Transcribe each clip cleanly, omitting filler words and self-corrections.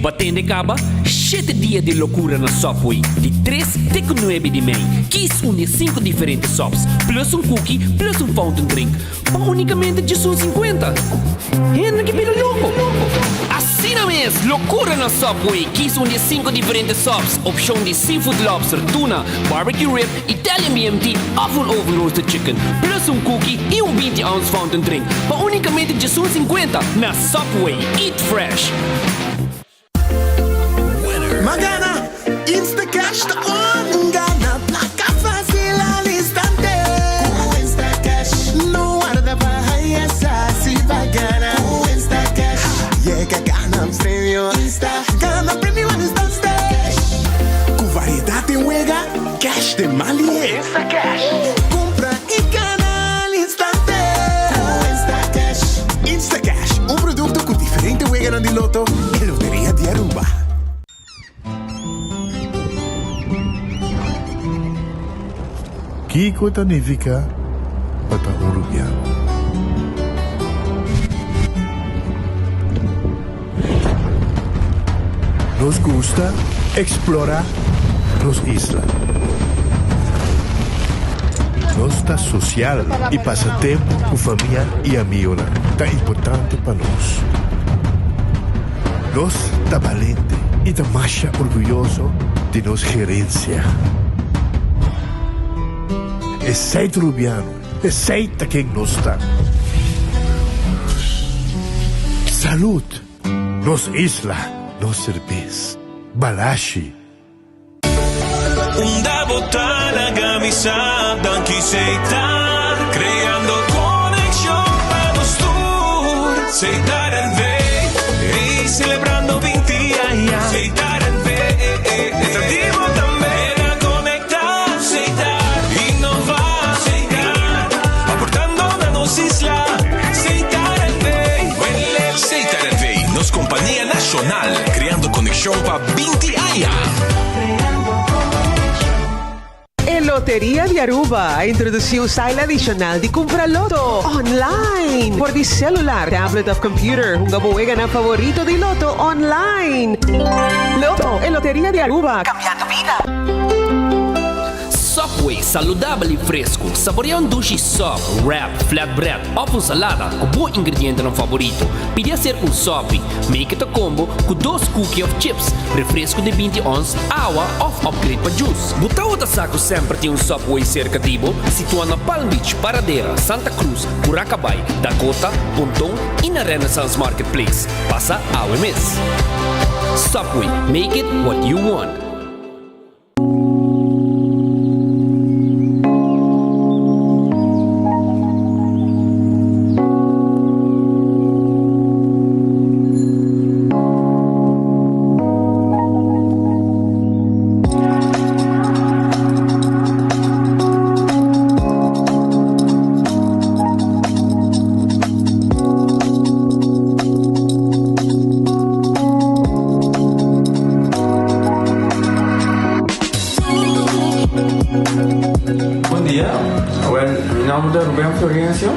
Bo a tende caba? Shete dia di locura na Subway, di tres te cu nuebe di mei. Kies un di e cinco diferente subs, plus un cookie, plus un fountain drink, pa unicamente djesun cincuenta. Hende ki bira loco! Asina mes, locura na Subway! Kies un di e cinco diferente subs, opcion di seafood lobster, tuna, barbecue rib, Italian BMT of un oven roasted chicken, plus un cookie y un 20 ounce fountain drink, pa unicamente djesun cincuenta na Subway. Eat fresh! Ma gana! Instacash ta on! Gana placa facil al instante! Cu Instacash no warda pa haya sa si pa gana. Cu Instacash yega gana premio. Insta gana premio al instante! Cu variedad den wega, cash den man lihe. Instacash cumpra y gana al instante. Cu Instacash. Instacash, un producto cu diferente weganan di loto e Loteria di Aruba. Kiko ta nifica pa ta un Rubiano? Nos gusta explora nos isla. Nos ta social y pasa tempo cu famia y amigonan ta importante pa nos. Nos ta balente y ta masha orguyoso di nos gerencia. Esey ta Rubiano, esey ta ken nos ta. Salud! Nos isla, nos serbes. Balashi. Unda bo ta laga mi sa danki Setar creando conexion pa nos tur Setar NV ey celebrando 20 aña Setar NV ta di bo tambe Keda conecta Setar innova Setar aportando na nos isla Setar NV Setar NV nos compania nacional creando conexion pa 20 aña. E Loteria di Aruba a introduci un style adicional di cumpra loto online por di celular, tablet of computer. Hunga bo weganan favorito di loto online. Loto, e Loteria di Aruba, cambiando bida. Subway, saludabel y fresco. Saborea un dushi sub, wrap, flatbread of un salada cu bo ingredientenan favorito. Pidi hacer un sopi. Make it a combo cu dos cookie of chips, refresco di 20 ons, awa of upgrade pa juice. Bo tabata sa cu semper tin un Subway cerca di bo? Situa na Palm Beach, Paradera, Santa Cruz, Curacabai, Dakota, Ponton y na Renaissance Marketplace. Pasa awe mes. Subway, make it what you want. Bon dia, awel mi nomber ta Ruben Florencio.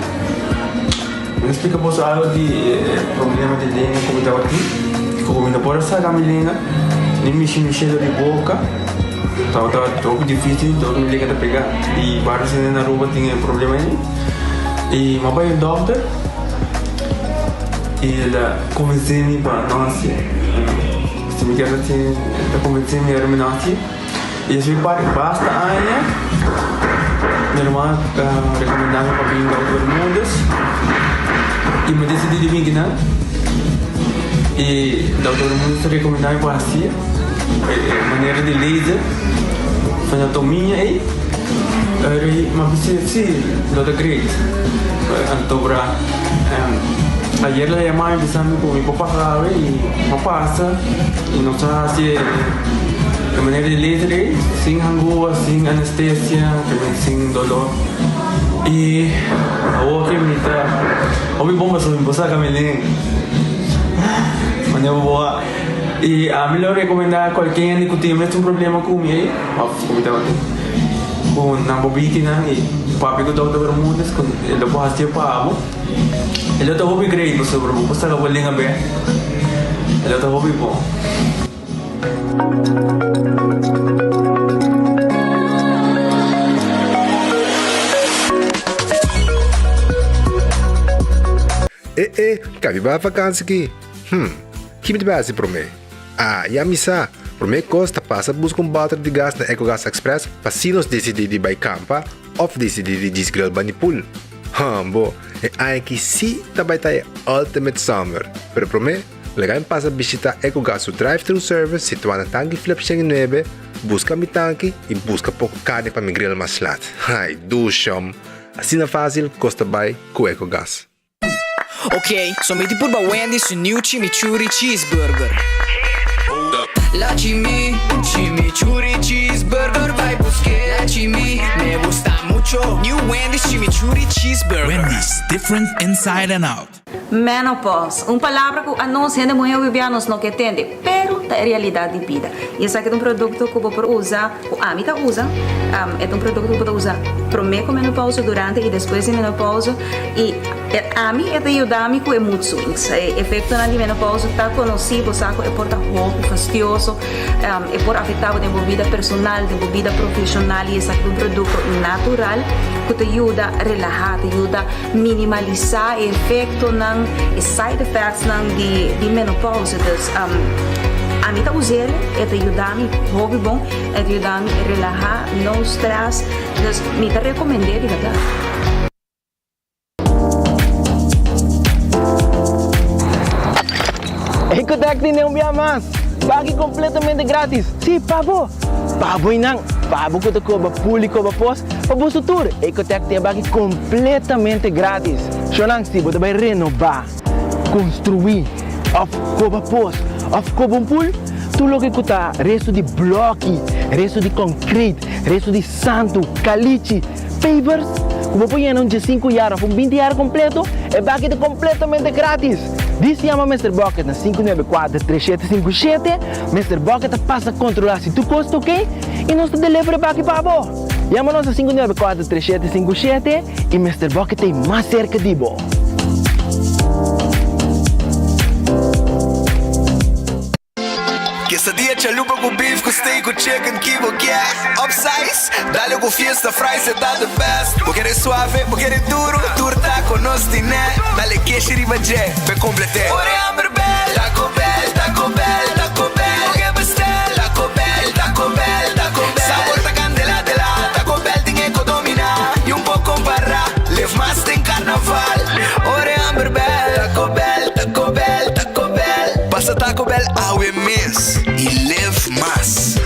Mi ta splika boso algo di e problema di lenga ku mi tabatin. Ku mi no por a saka mi lenga, ni mishi mi shelo di boka. Tabata hopi dificil, dor mi lenga ta pega. I varios hende na Aruba tin e problema ei. I mi a bai un dokter i el a konvensé mi pa no hasié. Si mi kier hasié, el a konvensé mi ora mi no hasié. I despues di basta aña, mi ruman a rekomendá mi pa bin Dokter Bermudez i mi a disidí di bin kinan. I Dokter Bermudez a rekomendá mi pa hasié e manera di laser, anatomia ei. Mi a bisa si, lo ta great. Anto bra ayer el a yama mi bisa mi ku mi por pasa awe i mi a pasa i nos a hasi e manera di laser ei sin hangua, sin anestesia, sin dolor. I awor ke mi ta hopi bon pasobra mi por saka mi lenga manera bo a i ami lo rekomendá kualke hende ku tin e mesun problema ku mi ei òf ku mi tabatin ku nan por biki nan i papia ku Dòkter Bermudez ku e lo por hasié pa bo e lo ta hopi great pasobra bo por saka bo lenga bèk. E lo ta hopi bon. E e, kabi bai vakansi ki? Hm, ki mi ta bai hasi promé? Ah, ya mi sa! Promé kos ta pasa buska un bòter di gas na Ecogas Express pa si nos disidí di bai kampa òf disidí di djis grill bani pool. Hambo, e aña aki sí ta bai ta e ultimate summer! Pero promé, laga mi pasa bishitá Ecogas su drive-thru service situá na Tanki Flip 109, buska mi tanki i buska poko karni pa mi grill mas lat. Ai, dushom! Asina fásil kos ta bai ku Ecogas. Ok, so mi di purba Wendy's su new chimichurri cheeseburger. La chimi, chimichurri cheeseburger bai busk'é. La chimi, me gusta mucho. New Wendy's chimichurri cheeseburger. Wendy's, different inside and out. Menopause, un palabra ku anos hende muhé hopi nos no ke tende, pero ta e realidat di bida. I esaki ta un produkto ku bo por usa, ku ami ta usa, e ta un produkto ku bo ta usa promé ku menopause, durante i despues di menopause. I ami e ta yuda mi ku e mood swings. E efektonan di menopause ta konosí, bo sa ku e por ta hopi fastioso, e por afektá bo den bo bida personal, den bo bida profeshonal i esaki ta un produkto natural ku ta yuda relahá, ta yuda minimalisá e efektonan, e side effectsnan di menopause. Dus ami ta us'el, e ta yuda mi hopi bon, e ta yuda mi relahá, no stress, dus mi ta rekomend'é di bèrdat. Ecotec tene un bia mas! Baki completamente gratis! Si, pa bo! Pa bo y nan! Pa bo cu ta coba pul y coba pos, pa boso tur! Ecotec tin e baki completamente gratis! Shownan, si bo ta bay renoba, construi, of coba pos, of coba un pul, tur loke cu ta resto di bloki, resto di concrete, resto di santu, calichi, Pavers ku bo por yena un diesinku yar òf un binti yar kompleto, e baki ta kompletamente gratis! Dis yama Mister Bucket na 594 3757, Mister Bucket ta pasa kontrolá si tur kos ta oke i nos ta deliver e baki pa bo! Yama nos na 594 3757 i Mister Bucket ta ei mas serka di bo! Quesadilla chalupa cu beef cu steak cu chicken ki bo kier Upsize, dale cu fiesta fries e ta the best Bo kere suave, bo kere duro, tur taco nos tine Dale keshi riba dje, p'e complete Ora e hamber bel, Taco Bell, Taco Bell, Taco Bell Bo ke bestel, Taco Bell, Taco Bell, Taco Bell Sabor ta candela de la, Taco Bell tin e co domina Y un por compara, live mas den carnaval Ora e hamber bel, Taco Bell, Taco Bell, Taco Bell. Pasa Taco Bell awe mes y live mas.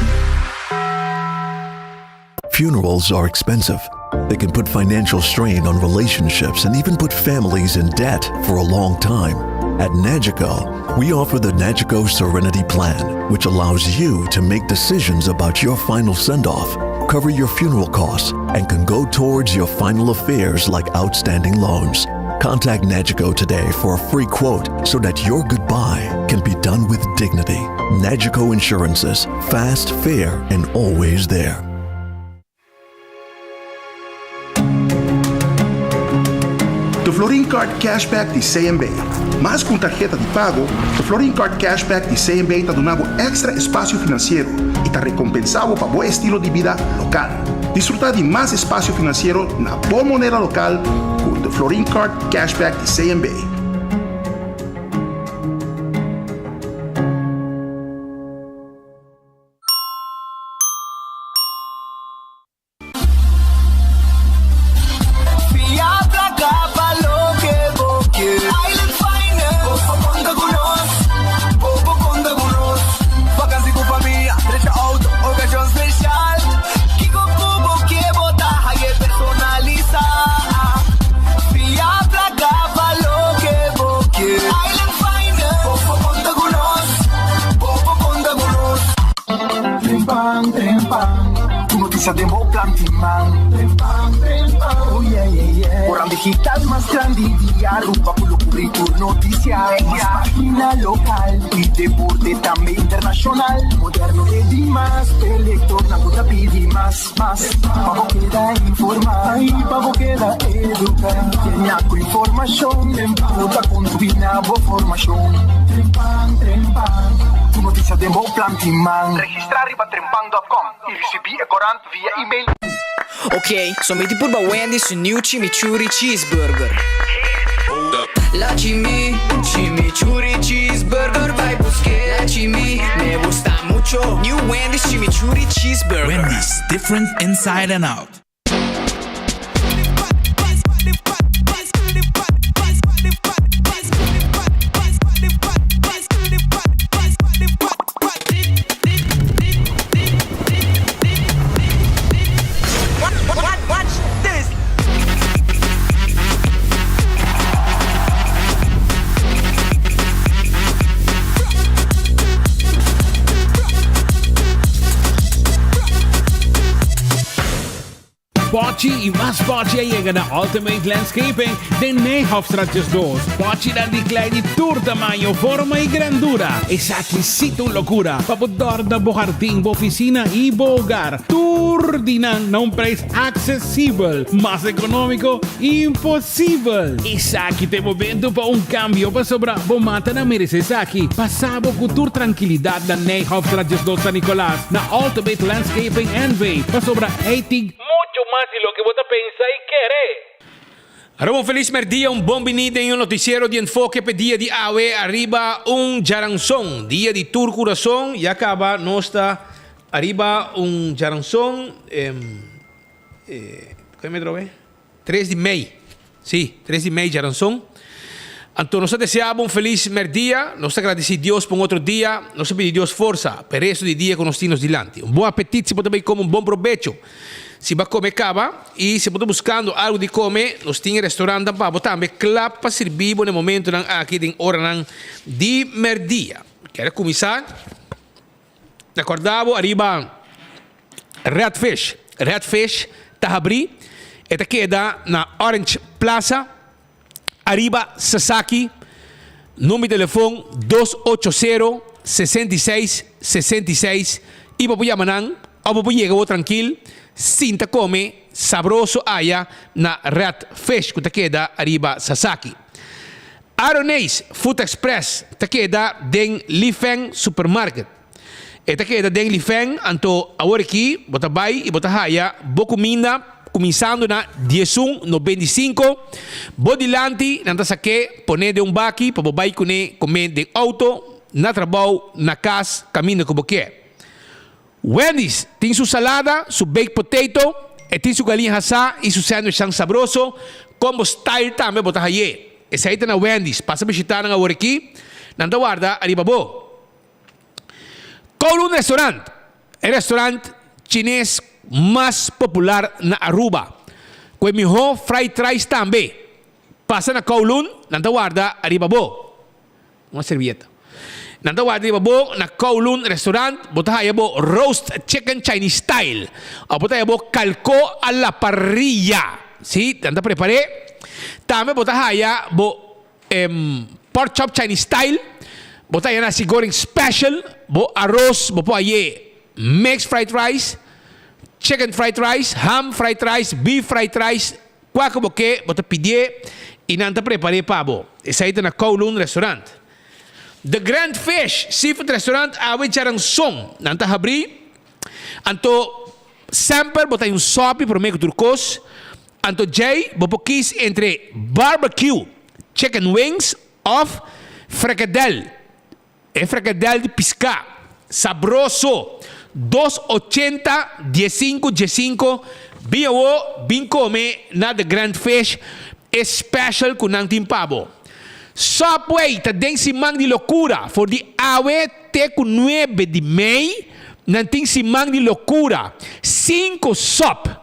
Funerals are expensive. They can put financial strain on relationships and even put families in debt for a long time. At Nagico, we offer the Nagico Serenity Plan, which allows you to make decisions about your final send off, cover your funeral costs, and can go towards your final affairs like outstanding loans. Contact Nagico today for a free quote so that your goodbye can be done with dignity. Nagico Insurances, fast, fair, and always there. The Florin Card Cashback di CMB. Mas ku un tarheta di pago, The Florin Card Cashback di CMB ta duna bo èkstra espasio finansiero i ta rekompensá bo pa bo estilo di bida lokal. Disfrutá di mas espasio finansiero na bo moneda lokal ku The Florin Card Cashback di CMB. Fia placa pa loke bo kier. Island Finance. Bo por conta cu nos. Bo por conta cu nos. Vakantie cu famia, drecha auto, ocasion special. Kico cu bo kier bo ta haye personalisa. Fia placa pa loke bo kier. Island Finance. Bo por conta cu nos. Bo por conta cu nos. Trempan, trempan, Tur noticia den bo plan tin man. Trempan, trempan, oh yeah, yeah, yeah. Oran digital mas grandi di Aruba cu lo cubri tur noticia. Mas pagina local y deporte tambe internacional. Moderno e di mas, e lectornan cu ta pidi mas, mas. Pa bo keda informa y pa bo keda educa. Llena cu informacion, bo ta combina. bo formashon. Trempan, trempan, tur notisia den bo plan tin man. Registrá riba trempan dòt kòm i risibí e korant via email. Ok, so mi tin purba Wendy's su new chimichurri cheeseburger. La chimi, chimichurri cheeseburger bai busk'é. La chimi, me gusta mucho. New Wendy's chimichurri cheeseburger. Wendy's, different inside and out. Pochi y mas pochi a yega na Ultimate Landscaping den Nijhofstraat 12. Pochinan di klei di tur tamaño, forma y grandura. Esaki sí ta un locura pa bo dorna bo hardin, bo oficina y bo hogar. Tur di nan na un prijs accesibel. Mas economico, imposibel! Esaki ta e momento pa un cambio pasobra bo matanan merece esaki. Pasa bo cu tur trankilidad na Nijhofstraat 12 San Nicolas na Ultimate Landscaping NV pasobra ey tin mucho mas di loke bo ta pensa y kere. Aruba un felis merdia, un bon bini den un noticiero di Enfoke p'e dia di awe ariba un djaranson, dia di tur curason, ya caba nos ta ariba un djaranson, eh, me trobe? 3 di mei, si, 3 di mei djaranson. Anto nos ta desea bo un felis merdia, nos ta gradeci Dios pa un otro dia, nos ta pidi Dios forsa p'e resto di dia cu nos tin nos dilanti. Un bon apetit si bo ta bay come un bon probecho. Si bo a come caba y si bo ta buscando algo di come, nos tin e restaurantnan pa bo tambe cla pa sirbi bo na e momentonan aki den oranan di merdia. Kier a cuminsa na corda bo ariba Red Fish. Red Fish ta habri, e ta keda na Orange Plaza ariba Sasaki, number di telefon dos ocho sero, 66, 66 y bo por yama nan of bo por yega bo trankil sinta come sabroso aya na Red Fish cu ta keda ariba Sasaki. Aroneis Food Express ta keda den Lifeng Supermarket. E ta keda den Lifeng anto awor aki bo ta bay y bo ta haya bo cuminda cuminsando na diesun 95. Bo dilanti nan ta sake pone den un baki pa bo bay cune come den auto, na trabou, na cas, caminda cu bo kier. Wendy's tin su salada, su baked potato, e tin su galiña hasá y su sandwichnan sabroso, combo style tambe bo ta haye. Esey ta na Wendy's, pasa bishita nan awor aki, nan ta warda ariba bo. Kowloon Restaurant, e restaurant chines mas popular na Aruba, cu e miho fried rice tambe. Pasa na Kowloon, nan ta warda ariba bo. Un servieta. Nan ta warda riba bo na Kowloon Restaurant, bo ta haya bo roast chicken Chinese style of bo ta haya bo calco a la parrilla. Si, nan ta prepare. Tambe bo ta haya bo Pork chop Chinese style, bo ta haya nasi goreng special, bo aros bo por haye mixed fried rice, chicken fried rice, ham fried rice, beef fried rice, kua ku bo ke bo ta pidie i nan ta prepare pa bo. Esei ta na Kowloon Restaurant. The Grand Fish Seafood Restaurant awe djaranson nan ta habri, anto semper bo ta hay un sopi prome ku tur kos, Anto djei bo por kies entre barbecue chicken wings of frikadel, e frikadel di piská, sabroso, dos ochenta diesinku diesinku, bin awo bin kome na The Grand Fish e special ku nan tin pa bo. Subway ta den siman di lokura for di awe te ku nuebe di mei nan tin siman di lokura, sinku sub.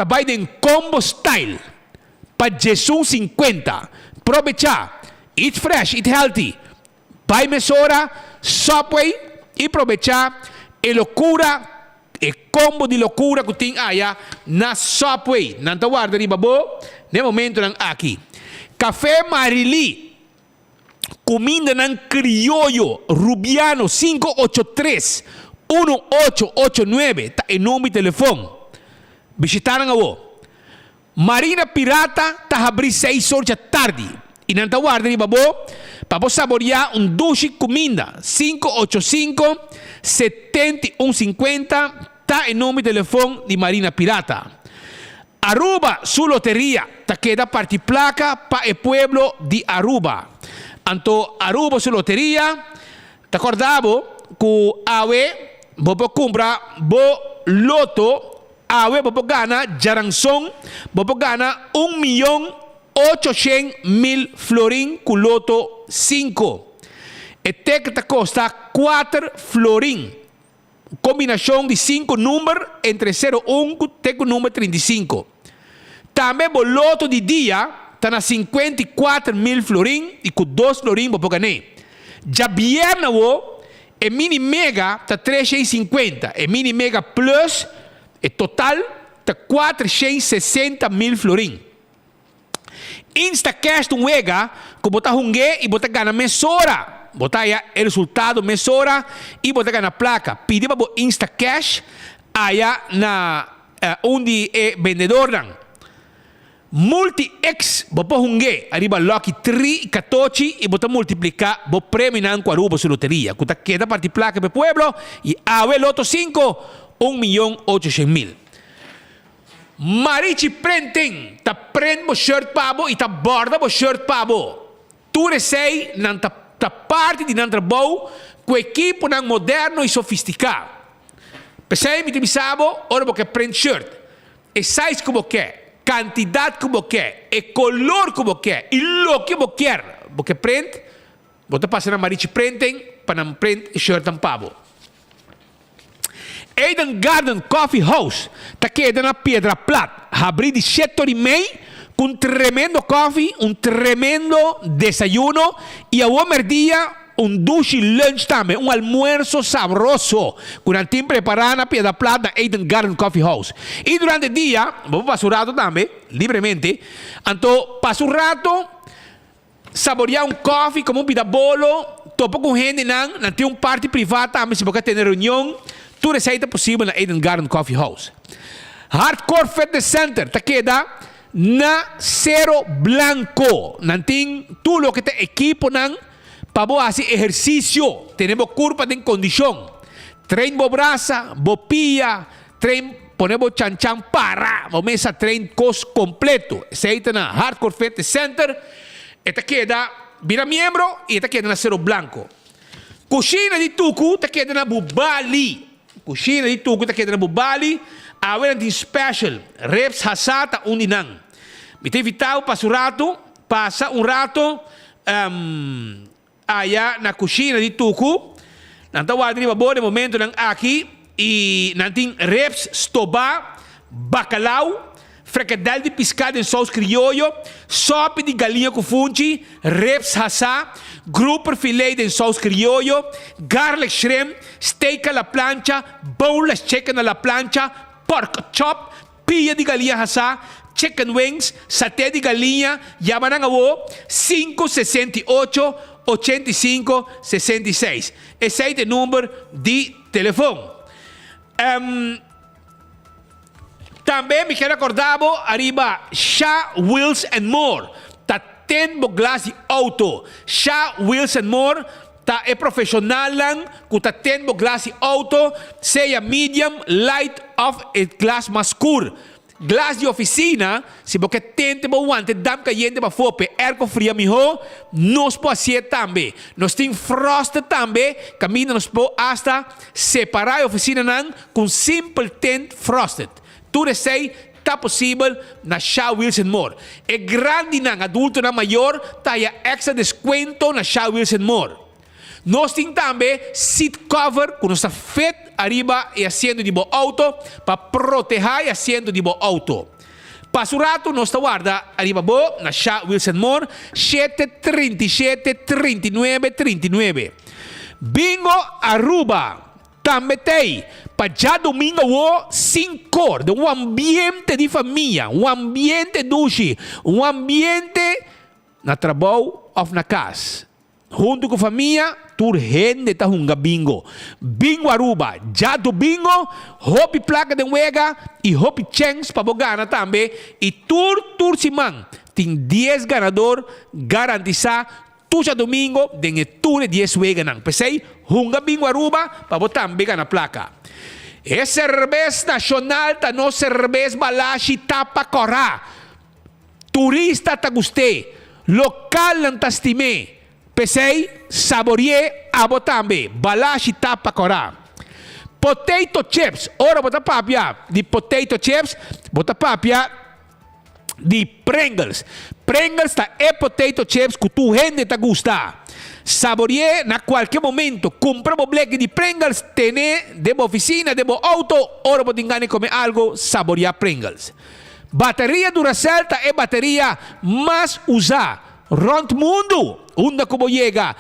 Ta bai den combo style pa djesun 50. Probecha! Eat fresh, eat healthy. Bai mesora Subway y probecha e locura, e combo di locura cu tin aya na Subway. Nan ta warda riba bo n'e momentonan aki. Café Marily, cumindanan crioyo Rubiano 583 1889 ta e number di telefon. Bishita nan awo. Marina Pirata ta habri seis or dja tardi. I nan ta warda riba bo pa bo saboriá un dushi kuminda. 585 71 50 ta e number di telefon di Marina Pirata. Aruba su loteria ta keda parti plaka pa e pueblo di Aruba. Anto Aruba su loteria ta korda bo ku awe bo por kumpra bo loto, awe bo por gana djaranson, bo por gana un miyon 800.000 florin ku loto sinku. E teken ta kosta kuater florin. Kombinashon di sinku number entre sero un ku te ku number 35. Tambe bo loto di dia ta na 54.000 florin i ku dos florin bo por gané. Djabièrnè awo e mini mega ta 350, e mini mega plus e total ta 460.000 florin. Instacash ta un wega ku bo ta hung'é i bo ta gana mesora. Bo ta haya e resultado mesora i bo ta gana plaka. Pidi pa bo Instacash aya na un di e bendedornan. Multi-X bo por hung'é ariba Lucky Tri i Katochi i bo ta multipliká bo premionan ku Aruba su loteria ku ta keda parti plaka pa e pueblo i awe Loto sinku, un miyon 800.000. Marichi Printing ta print bo shirt pa bo y ta borda bo shirt pa bo. Tur esey nan ta ta parti di nan trabou cu ekiponan moderno y sofistica. P'esey mi ta bisa bo ora bo ke print shirt, e size cu bo ke, cantidad cu bo ke, e color cu bo ke y loke bo kier bo ke print, bo ta pasa na Marichi Printing pa nan print e shirtnan pa bo. Eden Garden Coffee House ta keda na Piedra Plat, habrí di shete ora i mei ku un tremendo kòfi, un tremendo desayuno i awor mèrdia un dushi lunch tambe, un almuerso sabroso ku nan tin prepará na Piedra Plat na Eden Garden Coffee House. I durante dia bo por pasa un rato tambe, libremente, anto pasa un rato. Saboreá un kòfi, kome un pida bolo, topa ku hendenan, nan tin un parti privá tambe si bo ke tene reunion, tur esei ta posibel na Eden Garden Coffee House. Hardcore Fitness Center ta keda na Cero Blanco. Nan tin tur loke ta ekiponan pa bo hasi ehersisio, tene bo kurpa den kondishon. Train bo brasa, bo pia, Train pone bo chanchan para bo mesa train kos kompleto. Esei ta na Hardcore Fitness Center. E ta keda bira miembro i e ta keda na Cero Blanco. Kushina di Tuku ta keda na Bubali. Kushina di Tuku ta keda na Bubali. Awe nan tin special. Ribs hasá ta un di nan. Mi ta invitá bo pasa un rato, pasa un rato. Aya na kushina di Tuku, nan ta warda riba bo den momentonan aki i nan tin ribs stobá, bakalau, frekadèl di piská den sous krioyo, sòpi di galiña ku funchi, ribs hasá, grouper filé den sous krioyo, garlic shrimp, steak a la plancha, boneless chicken a la plancha, pork chop, Pia di galiña hasá, chicken wings, saté di galiña, yama nan awo, sinku 68 85 66. Esei ta e number di telefon. Tambe mi kier recorda bo ariba Sha Wheels and More ta ten bo glas di auto. Sha Wheels and More Ta e profeshonalnan ku ta ten bo glas di outo, sea medium, light òf e glas mas skur. Glas di ofisina, si bo ke tente bo wante dam kayente pafó p'e airco fria mihó, nos por hasié tambe. Nos tin frosted tambe, kaminda nos por asta separá e ofisinanan ku un simpel tent frosted. Tur esei ta posibel na Sha Wilson Moore. E grandinan, adultonan mayor, ta haya extra descuento na Sha Wilson Moore. Nos tin tambe seat cover cu nos ta fit ariba e asiento di bo auto pa proteha e asiento di bo auto. Pasa un rato nos ta warda ariba bo na Sha Wilson Moore, 7 37 39 39. Bingo Aruba! Tambe t'ei pa djadumingo awo sin kor den un ambiente di famia, un ambiente dushi, un ambiente na trabou of na kas. Huntu ku famia tur hende ta hunga bingo. Bingo Aruba, djadumingo, hopi plaka den wega i hopi chèns pa bo gana tambe i tur tur siman. Tin 10 ganadó garantisá tur djadumingu den tur 10 weganan. P'esei, hunga Bingo Aruba pa bo tambe gana plaka. E serbes nashonal ta nos serbes Balashi Tapa Kòrá. Turista ta gust'é, lokalnan ta stim'é. P'esei, sabori'é abo tambe, Balashi Tapa Kòrá. Potato chips, ora bo ta papia di potato chips, bo ta papia di Pringles. Pringles ta e potato chips ku tur hende ta gusta. Sabori'é na kualke momento. Kumpra bo bleki di Pringles, tene den bo ofisina, den bo outo, ora bo tin gana di kome algu, saboriá Pringles. Bateria Duracell ta e bateria mas usá rònt mundu. Unda ku bo yega,